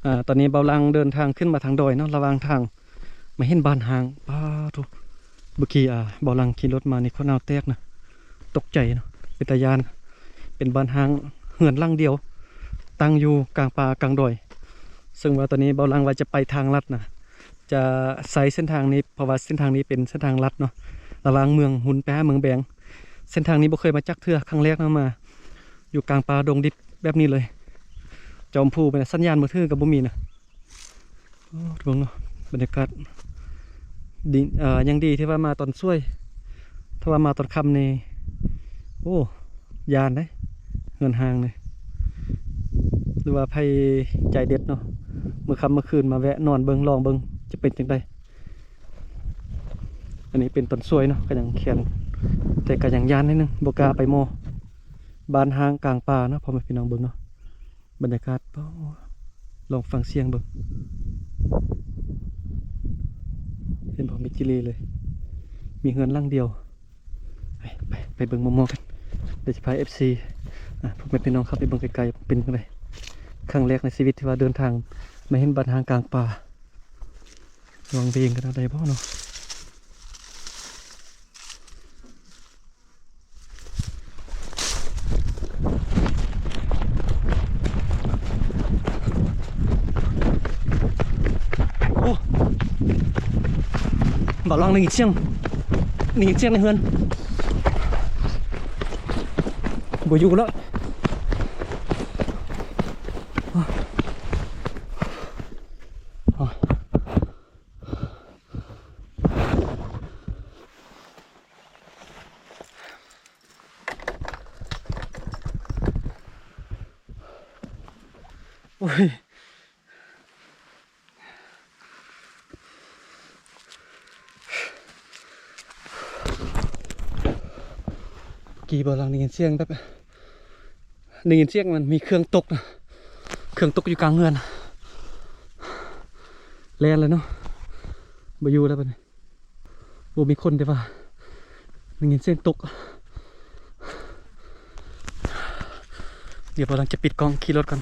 ອາ ຕອນນີ້ເບົາຫຼັງເດີນທາງຂຶ້ນມາທາງດອຍເນາະ ລະຫວ່າງທາງມາເຫັນບ້ານຮ້າງ ປາໂທ້ ເມື່ອກີ້ ອາ ເບົາຫຼັງຂີ່ລົດມານີ້ ໂຄດໜາວແຕກນະ ຕົກໃຈເນາະ ເປັນຕາຢ້ານ ເປັນບ້ານຮ້າງເຮືອນຫຼັງດຽວ ຕັ້ງຢູ່ກາງປ່າກາງດອຍ ເຊິ່ງວ່າຕອນນີ້ເບົາຫຼັງວ່າຈະໄປທາງລັດນະ ຈະໃຊ້ເສັ້ນທາງນີ້ ເພາະວ່າເສັ້ນທາງນີ້ເປັນເສັ້ນທາງລັດເນາະ ລະຫວ່າງເມືອງຮຸນໄປຫາເມືອງແບງ ເສັ້ນທາງນີ້ບໍ່ເຄີຍມາຈັກເທື່ອ ຄັ້ງແລກນຳມາ ຢູ່ກາງປ່າດົງດິບແບບນີ້ເລີຍ ຈອມພູແມ່ນ ສັນຍານມືຖືກໍບໍ່ມີນະ. ໂອ້ ເບິ່ງເນາະ ບັນຍາກາດ ດີ ເອີ ຍັງດີທີ່ວ່າມາຕອນສວຍ ຖ້າວ່າມາຕອນຄ່ຳນີ້ ໂອ້ ຢ້ານເດ້ ເຮືອນຮ້າງນີ້ ຫຼືວ່າໃຜໃຈເດັດເນາະ ມື້ຄ່ຳມື້ຄືນມາແວະນອນເບິ່ງ ລອງເບິ່ງ ຈະເປັນຈັ່ງໃດ. ອັນນີ້ເປັນຕອນສວຍເນາະ ກໍຍັງແຄນ ແຕ່ກໍຍັງຢ້ານໜ້ອຍໜຶ່ງ ບໍ່ກ້າໄປໝໍ່ ບ້ານຮ້າງກາງປ່າເນາະ ພໍ່ແມ່ພີ່ນ້ອງເບິ່ງເນາະ ບັນຍາກາດ ປາ ລອງຟັງສຽງເບິ່ງ ເຫັນບໍ່ ມິດຈີ່ລີເລີຍ ມີເຮືອນຫຼັງດຽວ ໄປ ໄປ ໄປເບິ່ງໝໍ່ໆກັນ ດຽວຈະພາເອັຟຊີ ອາ ພໍ່ແມ່ພີ່ນ້ອງເຂົ້າໄປເບິ່ງໃກ້ໆ ເປັນຈັ່ງໃດ ຄັ້ງແລກໃນຊີວິດທີ່ວ່າເດີນທາງມາເຫັນບ້ານຮ້າງກາງປ່າ ວັງເວງຂະໜາດໃດບໍ່ເນາະ. ໂອ້ ບ່າວຫຼັງໄດ້ຍິນສຽງ ໄດ້ຍິນສຽງໃນເຮືອນ ບໍ່ຢູ່ແລ້ວ. ໂອ້ຍ ກີ້ບ່າວຫຼັງໄດ້ຍິນສຽງແບບ ໄດ້ຍິນສຽງມັນມີເຄື່ອງຕົກນະ ເຄື່ອງຕົກຢູ່ກາງເຮືອນ ແລ່ນເລີຍເນາະ ບໍ່ຢູ່ແລ້ວບັດນີ້ ບໍ່ມີຄົນ ແຕ່ວ່າໄດ້ຍິນສຽງຕົກ ດຽວບ່າວຫຼັງຈະປິດກ້ອງຂີ່ລົດກ່ອນ.